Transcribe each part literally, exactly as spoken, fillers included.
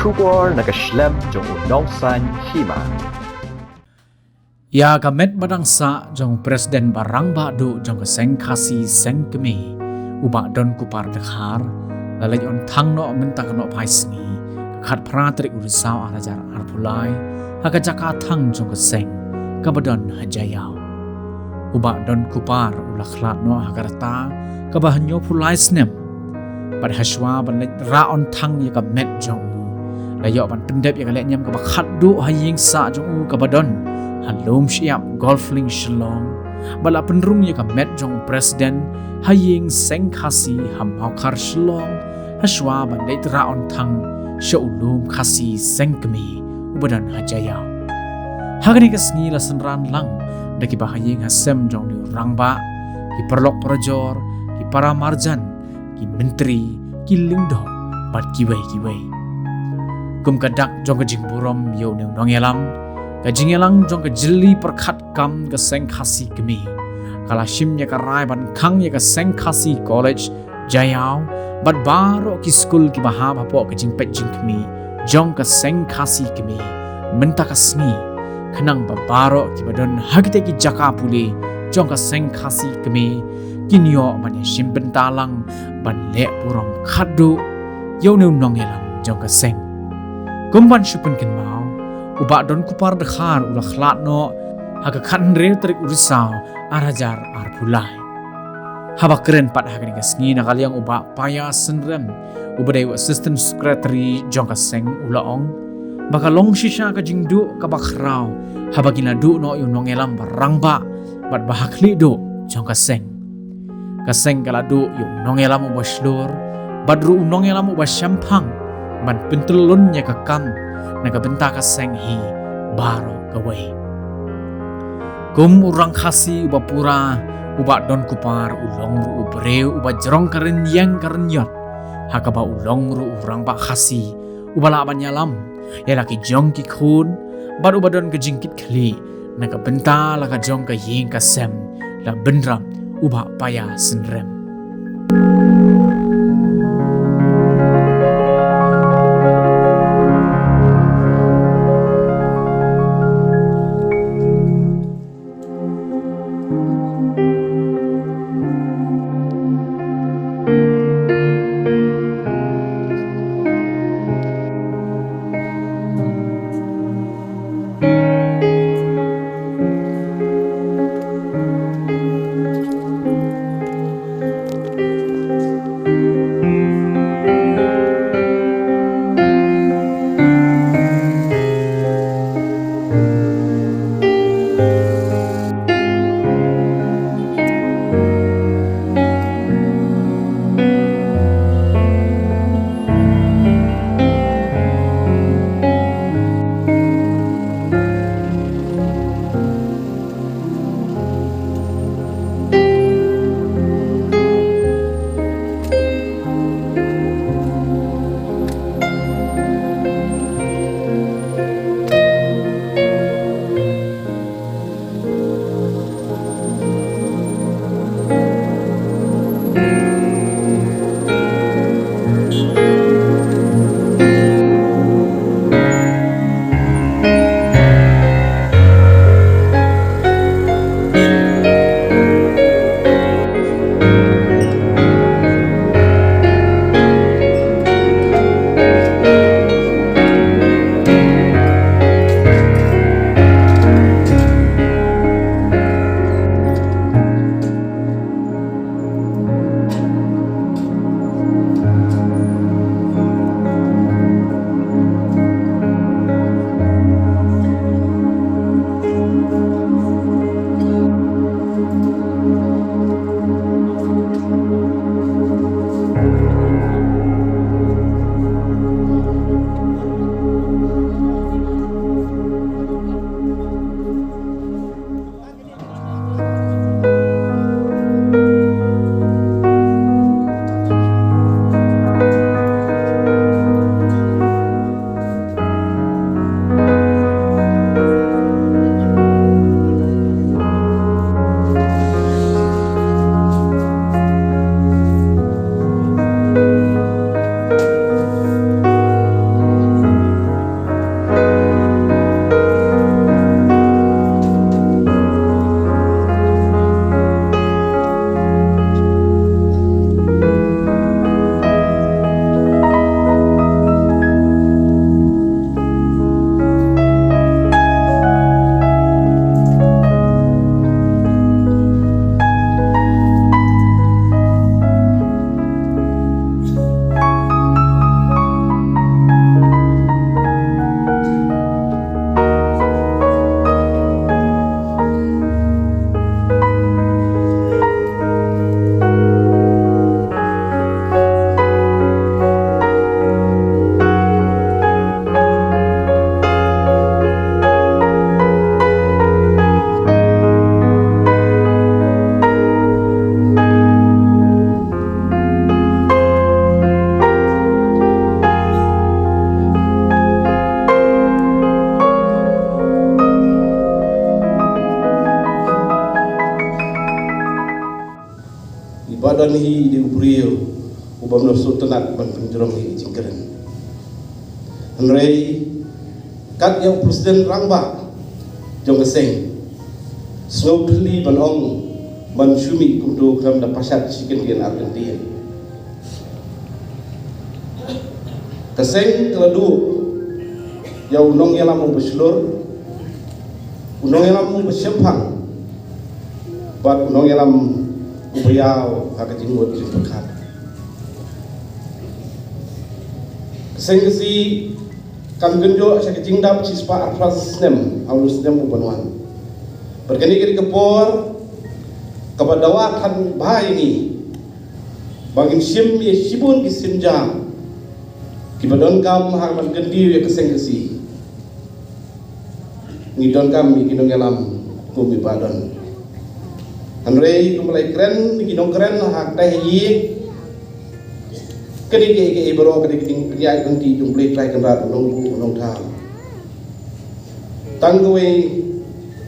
Khubor na ka shlem jong u Nongsaiñ Hima. Ïa ka met ba dang sah jong u President ba rangbah duh jong ka Seng Khasi Seng Kmie, u Bah Donkupar Dkhar, la leit on thang noh mynta ka nohphai sngi, ka khatphra tarik u Risaw ar hajar arphew lai, ha ka jaka thang jong ka seng, kaba don ha Jaïaw. U Bah Donkupar u la khlad noh ha ka rta kaba hynñiewphew lai snem. Bad hashwa ban leit rah on thang ïa ka met jong u, la ïoh ban pyndep ïa ka lehniam kaba khatduh ha ïing sah jong u kaba don ha Lum Shyiap, Golf Link, Shillong. Bad la pynrung ïa ka met jong u President ha ïing Seng Khasi ha Mawkhar, Shillong, hashwa ban leit rah on thang sha u Lum Khasi Seng Kmie uba don ha Jaïaw. Ha kane ka sngi la synran lang da kiba ha ïing ha sem jong une u rangbah, ki paralok parajor, ki para marjan, ki myntri, ki lyngdoh bad kiwei kiwei. Kum ka dak jong ka jingburom ïa une u nongïalam, ka jingïalang jong ka jylli pyrkhat kam ka Seng Khasi Kmie ka la shim ïa ka rai ban khang ïa ka Seng Khasi College Jaïaw bad baroh ki skul kiba hap hapoh ka jingpeit jingkhmih jong ka Seng Khasi Kmie mynta ka sngi, khnang ba baroh kiba don ha kitei ki jaka pule jong ka Seng Khasi Kmie kin ïoh ban ïashim bynta lang ban leh burom khatduh ïa une u nongïalam jong ka seng. Kum ban shu pynkynmaw, u Bah Donkupar Dkhar u la khlad noh ha ka khathynriew tarik u Risaw ar hajar arphew lai. Haba kren pat ha kane ka sngi na ka liang u Bah Paya Synrem, uba dei u Assistant Secretary jong ka seng, u la ong ba ka long shisha ka jingduh kaba khraw haba kin la duh noh ïa u nongïalam ba rangbah bad ba ha khlieh duh jong ka seng. Ka seng ka la duh ïa u nongïalam uba shlur bad ruh u nongïalam uba shemphang ban pyntyllun ïa ka kam na ka bynta ka seng hi baroh kawei. Kum u rang Khasi uba pura, u Bah Donkupar u long ruh u briew uba jrong ka rynïeng ka rynïot, ha kaba u long ruh u rangbah Khasi uba lah ban ïalam ïa la ki jong ki khun bad uba don ka jingkitkhlieh na ka bynta la ka jong ka ïing ka sem, la bynrap u Bah Paya Synrem. Hi dei u briew u bym sngewtynnat ban pynjrong ïa ki jingkren. Hynrei kat ïa u president rangbah jong ka seng, sngewthuh ban ong, ban shu mih kumto khlem da pashat shi kyntien ar kyntien. Ka seng ka la duh ïa u nongïalam uba shlur, u nongïalam uba shemphang, bad u nongïalam uba ïaw ha ka jingmut jingpyrkhat. Ka seng Khasi kan kynjoh sha ka jingdap shispah arphew snem ha u snem uban wan. Bad kane ka dei ka por kaba dawa than bha ïa ngi ba ngin shim ïa shibun ki sienjam kiba donkam ha ban kyntiew ïa ka seng Khasi. Ngi donkam ïa ki nongïalam kum i Bah Don. Hynrei kumba la ïakren ki nongkren ha kata hi, ka dei kaei kaei baroh ka dei ka jingpynïaid lynti jong U Blei Trai Kynrad u Nongbuh u Nongthaw. Tang kawei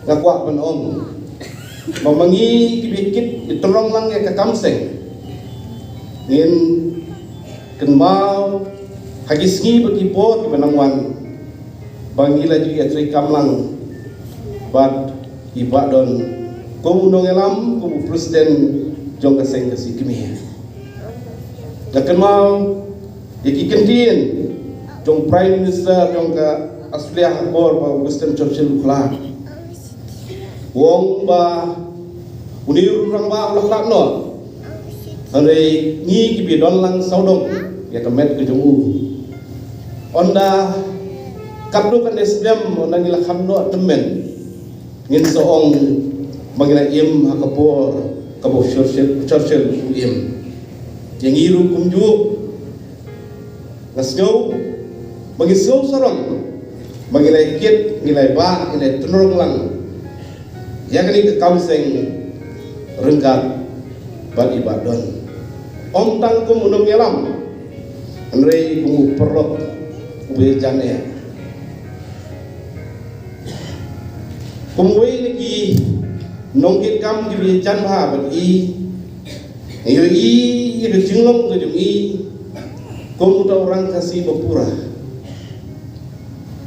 nga kwah ban ong ba ma ngi kiba kit ïa tyrong lang ïa ka kam seng, ngin kynmaw ha ki sngi bad ki por kiba nang wan ba ngi la ju ïatreikam lang bad i Bah Don kum u nongïalam, kum u president jong ka seng Khasi Khmer. Nga kynmaw ïa ki kyntien jong Prime Minister jong ka Australia ha ka por ba u Winston Churchill u khlad. U ong ba une u rangbah u la khlad noh, hynrei ngi kiba don lang sawdong ïa ka met ka jong u. Ynda katno katne snem ynda ngi la kham noh tymmen, ngin sa ong ba ngi la im ha ka por kaba u Churchill, Churchill u im. Ïa ngi ruh kumjuh, nga sngew ba ngi sngew sarong ba ngi la kit, ngi la bah, ngi la tynrong lang ïa kane ka kam seng ryngkat bad i Bah Don. Ym tang kum u nongïalam, hynrei kum u paralok uba ïajan eh. Kum uwei na ki nongkitkam kiba ïajan bha bad i, nga ïohi ïa ka jinglong ka jong i kum uta u rang Khasi ba pura,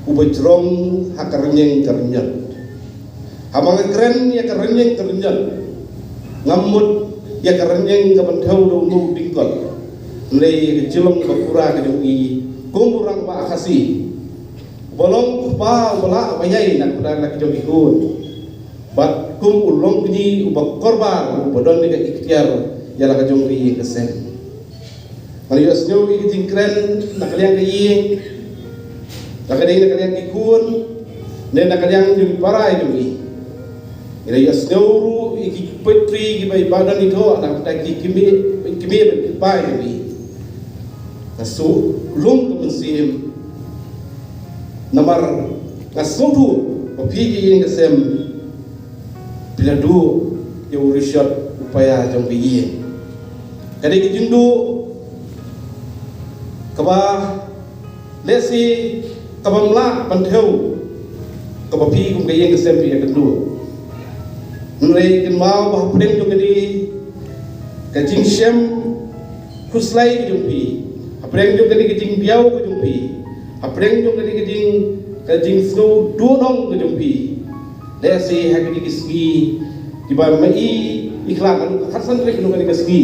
uba jrong ha ka rynïeng ka rynïot. Haba nga kren ïa ka rynïeng ka rynïot, ngam mut ïa ka rynïeng kaban thew da uno u dingkot, hynrei ïa ka jinglong ba pura ka jong i kum u rangbah Khasi, uba long u kpa uba lah uba ïai na ka bynta la ki jong ki khun, bad kum u longkñi uba korbar uba don ïa ka iktiar ïa la ka jong ka ïing ka sem. Ngan ïohsngew ïa ki jingkren na ka liang ka ïing, na ka dei na ka liang ki khun, ne na ka liang jong i para jong i. Ngi la ïohsngew ruh ïa ki poetry kiba i Bah Don i thoh na ka bynta ki kmie, kmie bad ki kpa jong i. Nga shu lung ka mynsiem, namar nga sngewthuh ba phi ki ïing ki sem phi la duh ïa u rishot u paia jong ka ïing. Ka dei ka jingduh kaba lehse kaba ym lah ban thew, kaba phi kum ka ïing ka sem phi ïa kynduh. Hynrei kynmaw ba hapdeng jong kane ka jingshem khuslai ka jong phi, hapdeng jong kane ka jingbiaw ka jong phi, hapdeng jong kane ka jing, ka jingsngew duhnong ka jong phi, lehse ha kine ki sngi kiba ma i i khlad, haduh ka khatsan tarik jong kane ka sngi,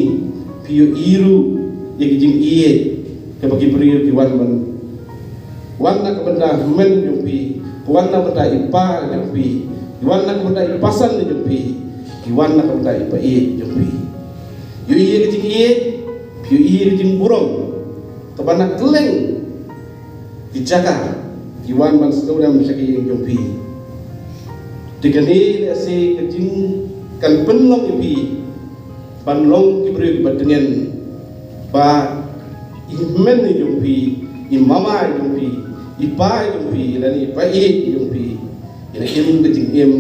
phi ïohi ruh ïa ki jingïeit kaba ki briew ki wan ban wan na ka bynta hynmen jong phi, ki wan na ka bynta i pa jong phi, ki wan na ka bynta i pasan jong phi, ki wan na ka bynta i paieit jong phi. Ïohi ïa ka jingïeit, ïohi ïa ka jingburom kaba na kylleng ki jaka ki wan ban sngewlem sha ka ïing jong phi. Te kane lehse ka jing kan pynlong ïa phi ban long ki briew kiba tngen ba i hynmen i jong phi, i mama i jong phi, i pa i jong phi, lane i paieit i jong phi, i la im ka jingim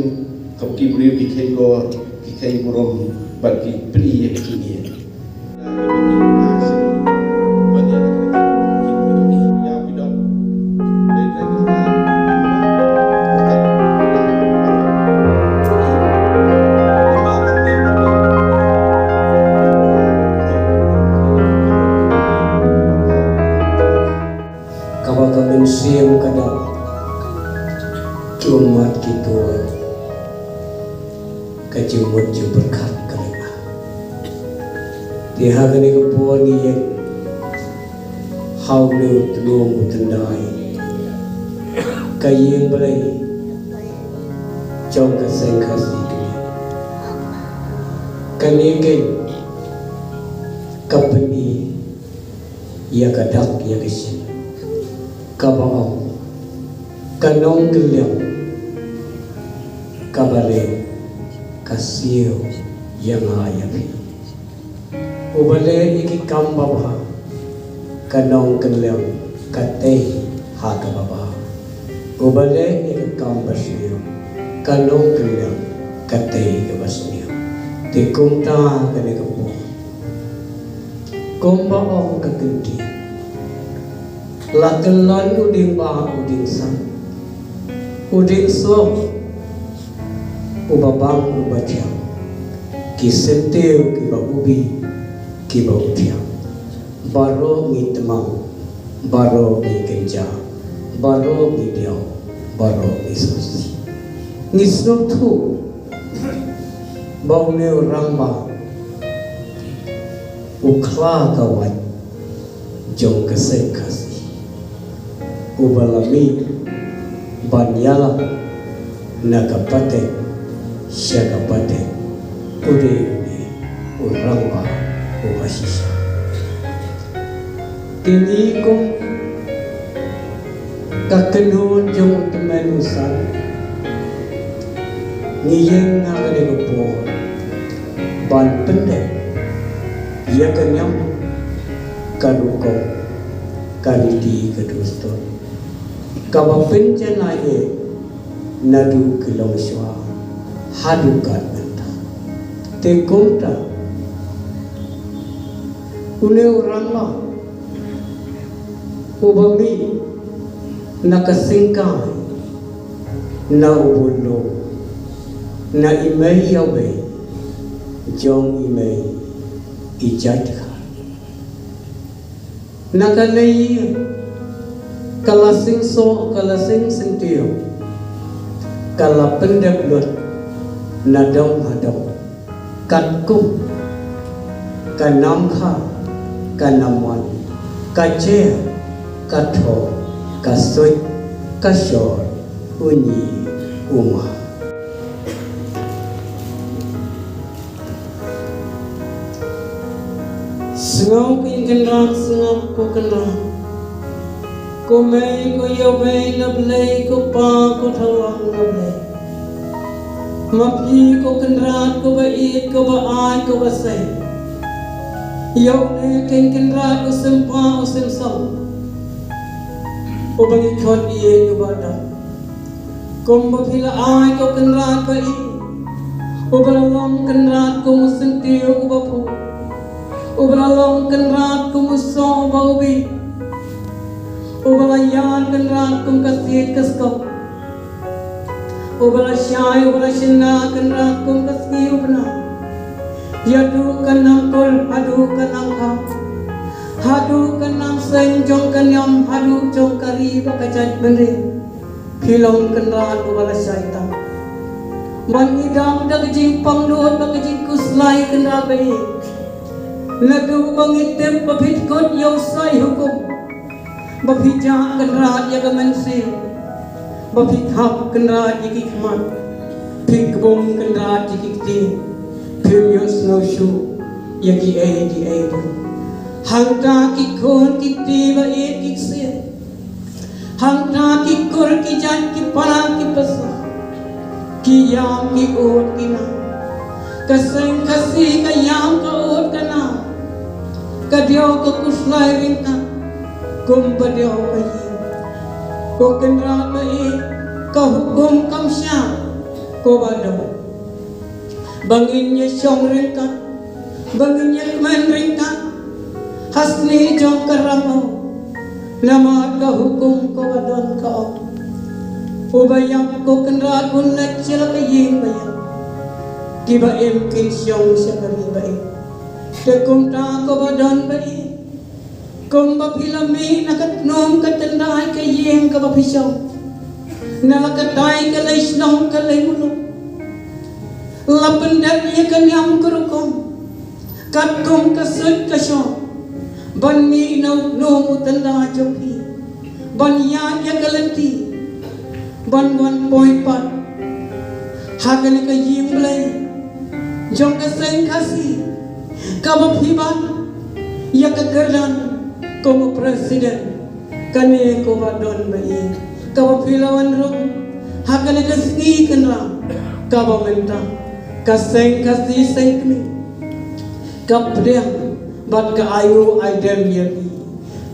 kaba ki briew ki kheiñ kor, ki kheiñ burom bad ki pyni ïa ka jingim. Ka mynsiem ka dap, ki ummat ki tuid, ka jingmut jingpyrkhat ka dap. Te ha kane ka por ngi ïeng ha une u tnum u tyndai ka ïing Blei jong ka seng Khasi kane. Kane ka, ka pyni ïa ka dak ïa ka shin kaba ong, ka nongkylliang kaba leh ka siew ïa nga ïa phi. Uba leh ïa ki kam babha, ka nongkylliang ka tei ha kaba bha. Uba leh ïa ki kam basniew, ka nongkylliang ka tei kaba sniew. Te kumta kane ka por, kumba ong ka ktien, la kyllon u dieng bah u dieng san, u dieng soh uba bang uba thiang, ki syntiew kiba ubi kiba u thiang. Baroh ngi tmang, baroh ngi kynja, baroh ngi diaw, baroh ngi sngewsih. Ngi sngewthuh ba une u rangbah u khla ka wait jong ka seng Khasi, uba la mih ban ïalap na ka pateng sha ka pateng, u dei une u rangbah uba shisha. Kine kum ka kynhun jong u tymmen u san, ngi ïeng ha kane ka por ban pyndep ïa ka niam ka rukom, ka riti ka dustur, kaba pynjanai naduh ki longshuwa haduh katne mynta. Te kumta une u rangbah uba mih na ka syngkai, na u bun lum, na i mei ïawbei jong i mei i jait Dkhar, na ka lei ïing, ka la seng soh, ka la seng syntiew, ka la pyndep lut na dong ha dong, katkum ka nam kha, ka nam wan, ka jer, ka thoh, ka suit, ka shor, u nyi, u ma. Sngap Kynrad, sngap ko Kynrad. Ko mei ko ïawbei na Blei, ko pa ko thawlang na Blei. Ma phi ko Kynrad, ko ba ïeit, ko ba ai, ko ba sei. Ïa une King Kynrad u sympa u symsam, uba ngi khot ïeit, uba dap. Kumba phi la ai ko Kynrad ba ïeit, uba la long Kynrad kum u syntiew uba phuh, uba la long Kynrad kum u soh uba ubi, uba la ïar Kynrad kum ka siej ka skok, uba la shai, uba la shna Kynrad kum ka sngi u bnai. Ïa duh ka nam kur haduh ka nam kha, haduh ka nam seng jong ka niam, haduh jong ka ri bad ka jaitbynriew. Phi long Kynrad uba la shai tam. Ban ngi dang da ka jingpang dud bad ka jingkhuslai Kynrad ba ïeit. Naduh ba ngi tip ba phi dkut ïa u sai hukum, ba phi jah Kynrad ïa ka mynsiem, ba phi thap Kynrad ïa ki khmat, phi kbum Kynrad ïa ki kti, phim ïohsngew shuh ïa kiei kiei ruh. Hangta ki khun ki kti ba ïeit ki ksiej, hangta ki kur ki jait ki para ki pasar, ki ïam ki ud ki nam. Ka seng Khasi ka ïam ka ud ka nam, ka diaw ka khuslai ryngkat kumba diaw ka ïing. Ko Kynrad ba ïeit, ka hukum kam shah, ko ba don. Ba ngin ïa shong ryngkat, ba ngin ïa kmen ryngkat ha snieh jong ka ramew. Namar ka hukum ka ba don ka ong, uba ïap ko Kynrad un leit sha la ka ïing ba ïap. Kiba im kin shong sha ka ri ba im. Te kumta ko ba don ba im, kumba phi la mih na ka tnum ka tyndai ka kaba phi shong, na la ka dai ka lei shnong ka lei muluk, la pyndep ïa ka niam ka rukom, katkum ka suit ka shong, ban mih na u nong u tynda jong phi, ban ïaid ïa ka lynti, ban wan poi pat ha kane ka ïing Blei jong ka seng Khasi, kaba phi ban ïa ka kyrdan kum u president. Kane ko ba don ba ïeit, kaba phi la wan rung ha kane ka sngi kynrad, kaba mynta ka seng Khasi seng kmie ka pdiang bad ka ai nguh ai dem ïa phi.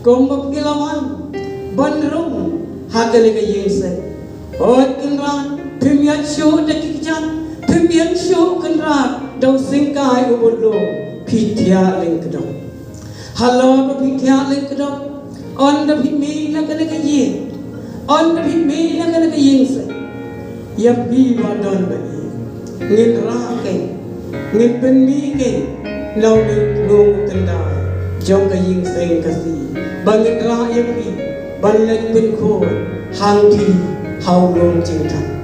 Kumba phi la wan ban rung ha kane ka ïing seng, hooid kynrad, phim ïaid shuh da ki kjat, phim ïaid shuh kynrad da u syngkai u bud lum, phi thiah lyngkdop. Halor ba phi thiah lyngkdop, ynda phi mih na kane ka ïing, ynda phi mih na kane ka ïing seng, ïa phi ba don ba ïeit, ngin rah kein, ngin pynmih kein na u nong u tynda jong ka ïing seng Khasi, ba ngin rah ïa phi ban leit pynkhuid hangtei ha u lum jingthan.